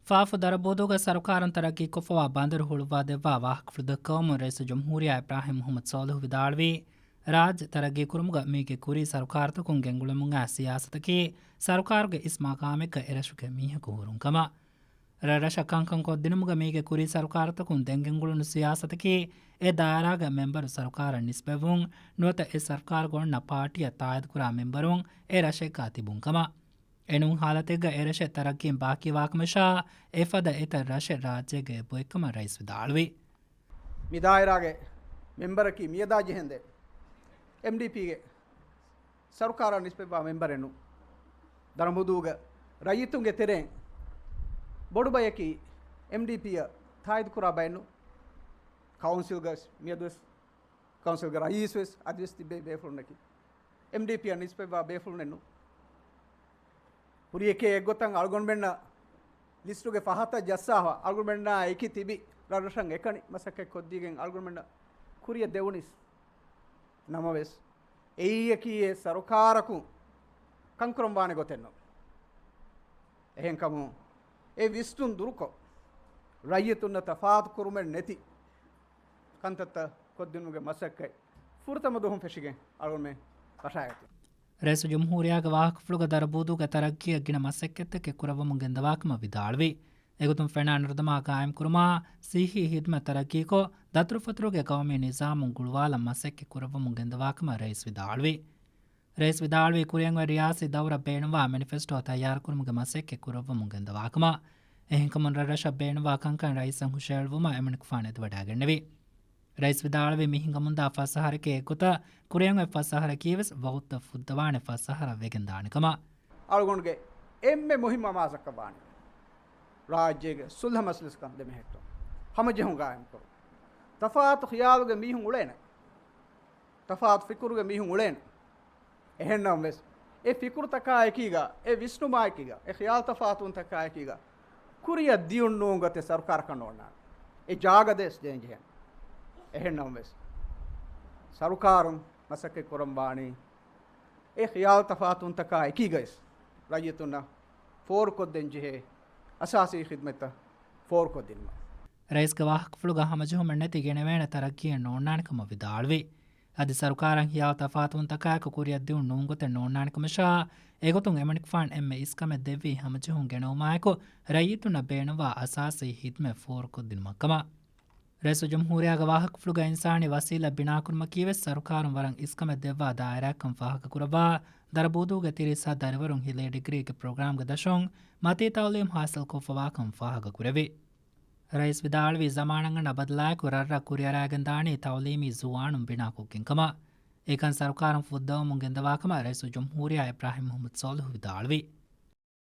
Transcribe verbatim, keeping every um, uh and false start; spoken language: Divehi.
ފ. ދަރަބޫދޫގަ ސަރުކާރުން ތަރައްގީކޮށްފަވާ ބަނދަރު ހުޅުއްވާދެއްވާ ވާހަކަފުޅު ދައްކަވަމުން ރައީސުލްޖުމްހޫރިއްޔާ އިބްރާހިމް މުޙައްމަދު ޞާލިޙު ވިދާޅުވީ، ރާއްޖެ ތަރައްގީކުރުމުގަ މީގެ ކުރީ ސަރުކާރުތަކުން ގެންގުޅެމުން އައި ސިޔާސަތަކީ ސަރުކާރުގެ އިސް މަގާމެއްގަ އެރަށުގެ މީހަކު ހުރުން ކަމަށް. ރަށްރަށަށް ކަންކަން ކޮށްދިނުމުގަ މީގެ ކުރީ ސަރުކާރުތަކުން ދެން ގެންގުޅުނު ސިޔާސަތަކީ އެ ދާއިރާގެ މެންބަރު ސަރުކާރަށް ނިސްބަތްވުން، ނުވަތަ އެ ސަރުކާރުގަ އޮންނަ ޕާޓީއަށް ތާއީދުކުރާ މެންބަރުން އެ ރަށެއްގަ ތިބުން ކަމަށް. އެނޫން ހާލަތެއްގަ އެރަށެއް ތަރައްގީން ބާކީވާކަމަށާ، އެފަދަ އެތައް ރަށެއް ރާއްޖޭގެ އެއްބޮއެއްކަމަށް ރައީސް ވިދާޅުވި. މި ދާއިރާގެ މެންބަރަކީ މިއަދާ ޖެހެންދެން އެމްޑީޕީގެ ސަރުކާރަށް ނިސްބަތްވާ މެންބަރެއްނު. ދަރަބޫދޫގެ ރައްޔިތުންގެ ތެރެއިން ބޮޑު ބަޔަކީ އެމްޑީޕީއަށް ތާއީދުކުރާ ބައެއްނު. ކައުންސިލްގަ މިއަދުވެސް ކައުންސިލްގެ ރައީސްވެސް އަދިވެސް ތިބޭ ބޭފުޅުންނަކީ އެމްޑީޕީއަށް ނިސްބަތްވާ ބޭފުޅުންނެއްނު. ހުރި އެކޭ އެއްގޮތަށް އަޅުގަނޑުމެންނަށް ލިސްޓުގެ ފަހަތަށް ޖައްސާފަ، އަޅުގަނޑުމެންނާ އެކި ތިބި ރަށްރަށަށް އެކަނި މަސައްކަތް ކޮށްދީގެން އަޅުގަނޑުމެންނަށް ކުރިއަށް ދެވުނީސް. ނަމަވެސް، އެއީއަކީ އެ ސަރުކާރަކުން ކަންކުރަން ވާނެ ގޮތެއްނު. އެހެންކަމުން، އެ ވިސްނުން ދުރުކޮށް، ރައްޔިތުންނަށް ތަފާތު ކުރުމެއް ނެތި ކަންތައްތައް ކޮށްދިނުމުގެ މަސައްކަތް ފުރަތަމަ ދުވަހުން ފެށިގެން އަޅުގަނޑުމެން ފަށާގަތީ. ރައީސުލްޖުމްހޫރިއްޔާގެ ވާހަކަފުޅުގަ ދަރަބޫދޫގެ ތަރައްގީއަށް ގިނަ މަސައްކަތްތަކެއް ކުރައްވަމުން ގެންދަވާކަމަށް ވިދާޅުވި. އެގޮތުން ފެނާ ނުރުދަމާ ގާއިމްކުރުމާ، ސިއްހީ ހިދުމަތް ތަރައްގީކޮށް، ދަތުރުފަތުރުގެ ގައުމީ ނިޒާމު ގުޅުވާލަން މަސައްކަތް ކުރައްވަމުން ގެންދަވާކަމަށް ރައީސް ވިދާޅުވި. ރައީސް ވިދާޅުވީ، ކުރިއަށް އޮތް ރިޔާސީ ދައުރަށް ބޭނުންވާ މެނިފެސްޓޯ ތައްޔާރުކުރުމުގެ މަސައްކަތް ކުރައްވަމުން ގެންދަވާކަމަށް. އެހެންކަމުން ރަށްރަށަށް ބޭނުންވާ ކަންކަން ރައީސަށް ހުށައެޅުވުމަށް އެމަނިކުފާނު އެދިވަޑައިގެންނެވި. ރައީސް ވިދާޅުވީ، މި ހިނގަމުންދާ ފަސް އަހަރަކީ އެއްގޮތަށް، ކުރިއަށް އޮތް ފަސް އަހަރަކީވެސް ވަގުތުތައް ފުއްދަވާނެ ފަސް އަހަރަށް ވެގެންދާނެ ކަމަށް. އަޅުގަނޑުގެ އެންމެ މުހިއްމު އަމާޒަކަށް ވާނީ، ރާއްޖޭގެ ސުލްހަ މަޖިލިސް ކަން ދެމެހެއްޓުން، ހަމަޖެހުން ގާއިމްކުރުން. ތަފާތު ޚިޔާލުގެ މީހުން އުޅޭނެ. ތަފާތު ފިކުރުގެ މީހުން އުޅޭނެ. އެހެންނަމަވެސް، އެ ފިކުރުތަކާ އެކީގަ، އެ ވިސްނުމާ އެކީގަ، އެ ޚިޔާލު ތަފާތުވުންތަކާ އެކީގަ، ކުރިއަށް ދިޔުން ނޫން ގޮތެއް ސަރުކާރަކަށް ނޯންނާނެ. އެ ޖާގަ ދޭސް ދޭން ޖެހޭނެ. އެހެންނަމަވެސް، ސަރުކާރުން މަސައްކަތް ކުރަން ވާނީ، އެ ޚިޔާލު ތަފާތުވުންތަކާ އެކީގައިސް ރައްޔިތުންނަށް ފޯރުކޮށްދޭން ޖެހޭ އަސާސީ ޚިދުމަތްތައް ފޯރުކޮށްދިނުމަށް. ރައީސްގެ ވާހަކަފުޅުގަ ހަމަޖެހުމެއް ނެތި ގެނެވޭނެ ތަރައްގީއެއް ނޯންނާނެ ކަމަށް ވިދާޅުވި. އަދި ސަރުކާރަށް ޚިޔާލު ތަފާތުވުންތަކާއެކު ކުރިއަށް ދިއުން ނޫން ގޮތެއް ނޯންނާނެ ކަމަށާ، އެގޮތުން އެމަނިކުފާނު އެންމެ އިސްކަމެއް ދެއްވީ ހަމަޖެހުން ގެނައުމާއެކު، ރައްޔިތުންނަށް ބޭނުންވާ އަސާސީ ޚިދުމަތް ފޯރުކޮށްދިނުމަށްކަމަށް. ރައީސުލްޖުމްހޫރިއްޔާގެ ވާހަކަފުޅު އިންސާނީ ވަސީލަތް ބިނާކުރުމަކީވެސް ސަރުކާރުން ވަރަށް އިސްކަމެއް ދެއްވާ ދާއިރާއެއްކަން ފާހަގަކުރައްވާ، ދަރަބޫދޫގެ ތިރީސް ހަތް ދަރިވަރުން ހިލޭ ޑިގްރީގެ ޕްރޮގްރާމްގެ ދަށުން މަތީ ތައުލީމް ހާސިލްކޮށްފަވާކަން ފާހަގަކުރެވި. ރައީސް ވިދާޅުވީ، ޒަމާނަށް އަންނަ ބަދަލާއެކު ރަށްރަށް ކުރިއަރާގެންދާނީ ތައުލީމީ ޒުވާނުން ބިނާކޮށްގެން ކަމަށް. އެކަން ސަރުކާރުން ފުއްދަވަމުން ގެންދަވާކަމަށް ރައީސުލްޖުމްހޫރިއްޔާ އިބްރާހިމް މުޙައްމަދު ޞާލިޙު ވިދާޅުވި.